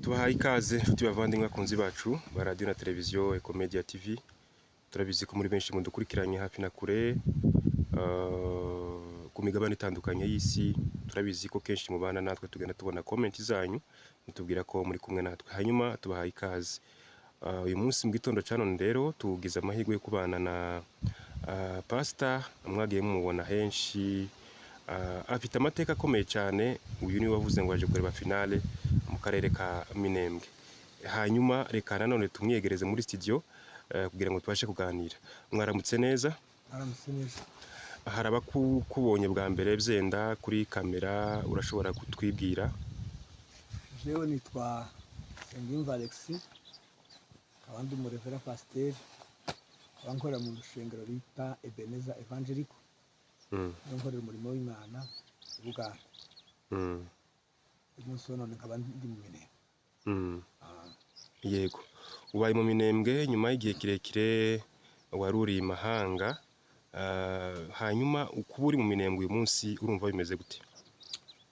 Tubahaye ikaze nshuti bavandimwe, bakunzi bacu ba radiyo na televiziyo Ecomedia TV. Turabizi ko muri benshi mudukurikiranye hafi na kure, ku migabane itandukanye y'isi. Turabizi ko kenshi mubana natwe, tugenda tubona comment zanyu mutubwira ko muri kumwe natwe. Hanyuma tubahaye ikaze. Uyu munsi mu gitondo cya none rero tugize amahirwe yo kubana na pasita mwagiye mumubona henshi. Afite amateka akomeye cyane. Uyu niwe wavuze ngo aje kureba finale mu karere ka Minembwe. Hanyuma reka nanone tumwiyegereze muri studio kugira ngo tubashe kuganira. Mwaramutse neza? Aramutse neza. Hari abakubonye bwa mbere byenda kuri kamera, urashobora kutwibwira? Jewe nitwa Nsengiyumva Alexis, nkaba ndi umurevera pasiteri, nkaba nkorera mu rushengero bita Ebeneza Evangelical. Niho nkorera umurimo w'Imana i Buganda. Uyu munsi wa none nkaba ndi mu Minembwe. Yego, ubaye mu Minembwe nyuma y'igihe kirekire wari uri i mahanga. Hanyuma kuba uri mu Minembwe uyu munsi, urumva bimeze gute?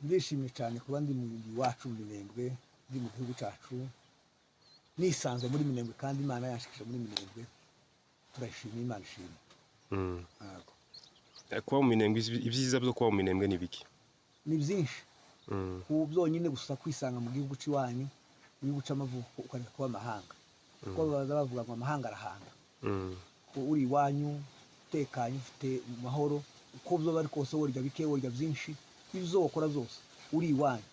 Ndishimye cyane kuba ndi mu iwacu mu Minembwe, ndi mu gihugu cyacu, nisanze muri Minembwe, kandi Imana yanshikije muri Minembwe. Turayishima, Imana ishimwe. Yego. Kuba mu Minembwe, ibyiza byo kuba mu Minembwe ni biki? Ni byinshi. Ku byonyine gusa kwisanga mu gihugu cy'iwanyu, mu gihugu cy'amavuko, ukareka kuba amahanga, kuko baza bavuga ngo amahanga arahanga. Ko uri iwanyu utekanye, ufite amahoro, uko byoba ari kose, worya bike, worya byinshi, ibyo wakora byose uri iwanyu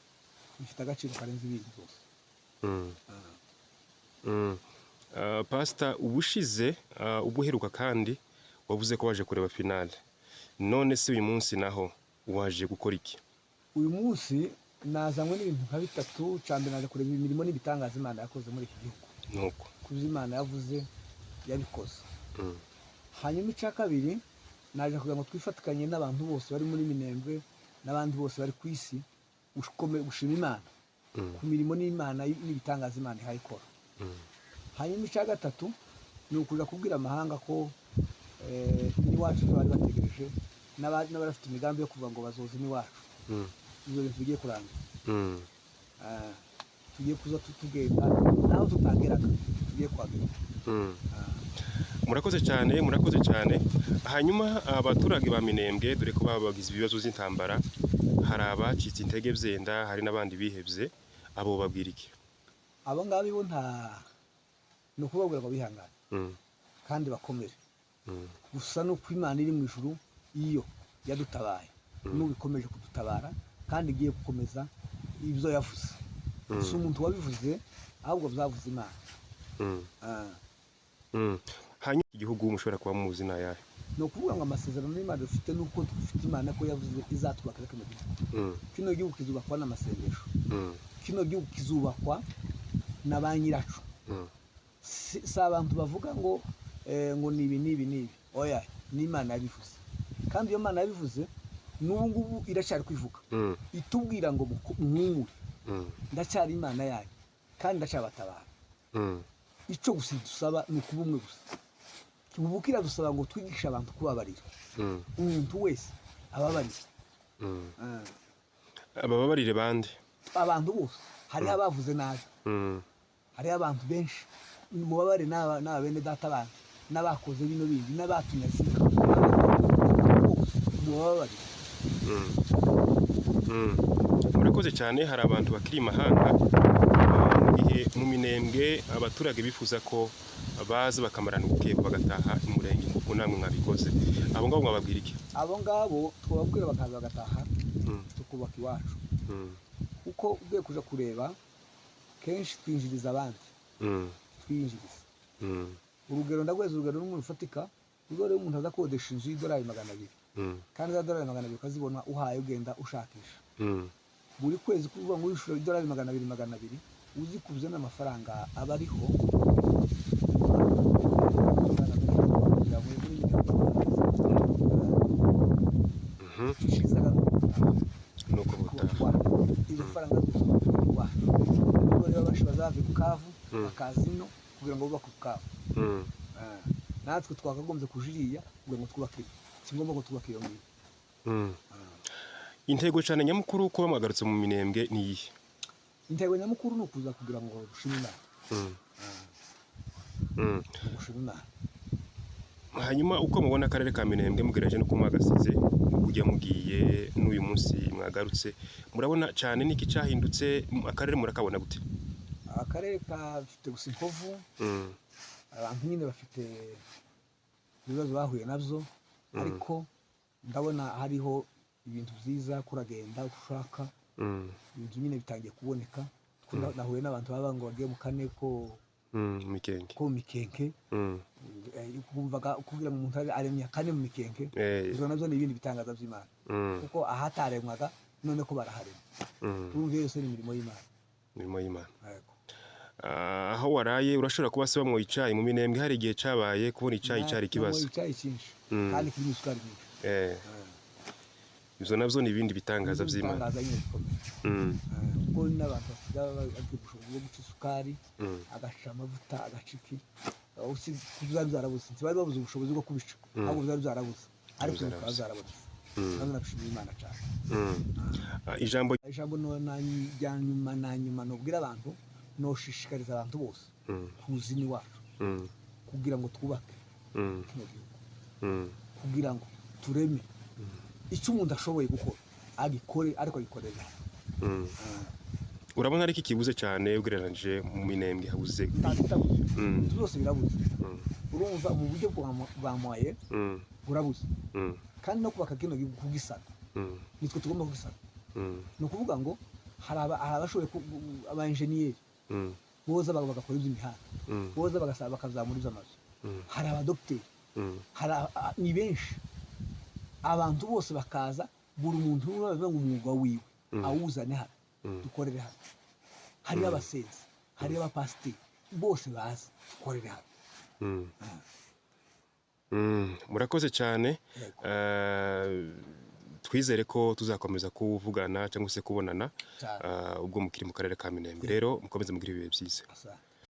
bifite agaciro karenze ibindi byose. Pasita, ubushize ubwo uheruka kandi wavuze ko waje kureba finale. None se uyu munsi naho waje gukora iki? Uyu munsi nazanywe n'ibintu nka bitatu. Cya mbere, naje kureba imirimo n'ibitangaza Imana yakoze muri iki gihugu. Nuko. Ku byo Imana yavuze yabikoze. Hanyuma icya kabiri, naje kugira ngo twifatikanye n'abantu bose bari muri Minembwe n'abandi bose bari ku isi gushima Imana ku mirimo n'Imana n'ibitangaza Imana ihaye ikora. Hanyuma icya gatatu ni ukuja kubwira amahanga ko n'iwacu bari bategereje, n'abari bafite imigambi yo kuvuga ngo bazoza n'iwacu, ibyo bintu bigiye kurangira. Tugiye kuza tugenda naho tutageraga, tugiye kuhagera. Murakoze cyane, murakoze cyane. Hanyuma abaturage ba Minembwe, dore ko baba bagize ibibazo by'intambara, hari abacitse intege byenda, hari n'abandi bihebye, abo babwira iki? Abo ngabo bo nta ni ukubabwira ngo bihangane kandi bakomere. Gusa ni uko Imana iri mu ijuru iyo yadutabaye, n'ubu ikomeje kudutabara kandi igiye gukomeza ibyo yavuze. Si umuntu wabivuze, ahubwo byavuze Imana. Hanyuma igihugu mushobora kuba muzi ni ayahe? Ni ukuvuga ngo amasezerano n'Imana dufite ni uko dufite Imana ko yavuze izatwubaka kino gihugu. Kino gihugu kizubakwa n'amasengesho. Kino gihugu kizubakwa na ba nyiraco. Si abantu bavuga ngo ngo ni ibi n'ibi n'ibi, oya, ni Imana yabivuze. Kandi iyo Mana yabivuze n'ubu ngubu iracyari kwivuga, itubwira ngo mwumure, ndacyari Imana yanyu kandi ndacyabatabara. Icyo gusa dusaba ni ukuba umwe gusa. Ubu kiradusaba ngo twigishe abantu kubabarira, umuntu wese ababarira. Abababarire bande? Abantu bose. Hariho abavuze nabi, hariho abantu benshi. Mubabare n'aba bene data bandi n'abakoze bino bindi n'abatunyaze inka bose, mubabarire. Murakoze cyane. Hari abantu bakiri imahanga, mu gihe mu Minembwe abaturage bifuza ko baza bakamarana ubukeko bagataha umurenge nk'uko namwe mwabikoze. Abo ngabo mwababwira iki? Abo ngabo twababwira bakaza bagataha, tukubaka iwacu, kuko ugiye kuja kureba kenshi twinjiriza abandi, twinjiriza. Urugero, ndaguheza urugero rumwe rufatika. Uzoreba umuntu aza akodesha inzu y'idolari 200, kandi za dolari 200 ukazibona uhaye ugenda ushakisha buri kwezi, kuvuga ngo wishura idolari 200 200, uzikubye n'amafaranga aba ariho, amafaranga menshi kugira ngo muri ishizaga Nuko butaha. Izo faranga zose iwacu. Rero benshi bazava i Bukavu bakaza ino kugira ngo bubake Bukavu. Natwe twakagombye kujiriya kugira ngo twubake ino. Si ngombwa ngo twubake iyo ngiyo. Intego cyane nyamukuru kuba mwagarutse mu Minembwe ni iyihe? Intego nyamukuru ni ukuza kugira ngo dushime Imana. Ni ugushima Imana. Hanyuma uko mubona akarere ka Minembwe mugerageje no kumwagasize ujya mugiye n'uyu munsi mwagarutse, murabona cyane niki cyahindutse? Akarere murakabona gute? Akarere kafite gusa inkovu. Abantu nyine bafite ibibazo bahuye nabyo, ariko ndabona hariho ibintu byiza, kuragenda uko ushaka. Ibintu nyine bitangiye kuboneka. Nahuye n'abantu baba ngo bagiye mu kane ko Mikenke. Ko mu Mikenke. Kumvaga kugira ngo umuntu aremye akane mu Mikenke. Ibyo nabyo ni ibindi bitangaza by'Imana, kuko ahataremwaga none ko baraharema. Urumva iyo yose ni imirimo y'Imana. Imirimo y'Imana. Yego. Ah, aho waraye urashobora kuba se banywa icyayi mu Minembwe? Hari igihe cyabaye kubona icyayi cyari ikibazo. Nanywa icyayi cyinshi kandi kirimo isukari nyinshi. Ibyo nabyo ni ibindi bitangaza by'Imana. Ibitangaza nyine bikomeye. Kuko n'abantu bafite bafite ubushobozi bwo guca isukari, agaca amavuta, agaca iki. Byari byarabuze, ntibari babuze ubushobozi bwo kubica, ahubwo byari byarabuze, ariko ubu bikaba byarabonetse. Nabyo nabishimiye Imana cyane. Ah, ijambo Ijambo rya nyuma na nyuma nubwira abantu, noshishikariza abantu bose kuza iwacu kugira ngo twubake kino gihugu, kugira ngo tureme. Icyo umuntu ashoboye gukora agikore, ariko agikorera. Urabona ariko ikibuze cyane ugereranyije mu Minembwe habuze? Nta kitabuze. Ibintu byose birabuze. Urumva mu buryo bwa moyen burabuze, kandi no kubaka kino gihugu, kugisana, nitwe tugomba kugisana. Ni ukuvuga ngo hari abashoboye aba enjeniyeri boza bagakora iby'imihanda, boza bakazamura iby'amazu. Hari abadogiteri, hari ni benshi. Abantu bose bakaza, buri muntu bavuga ngo umwuga wiwe awuzane hano, dukorere hano. Hariyo abasenzi, hariyo abapasiteri, bose baza dukorere hano. Murakoze cyane. Yego. Twizere ko tuzakomeza kuvugana cyangwa se kubonana Cyane. ubwo mukiri mu karere ka Minembwe. Rero mukomeze mugire ibihe byiza. Asa.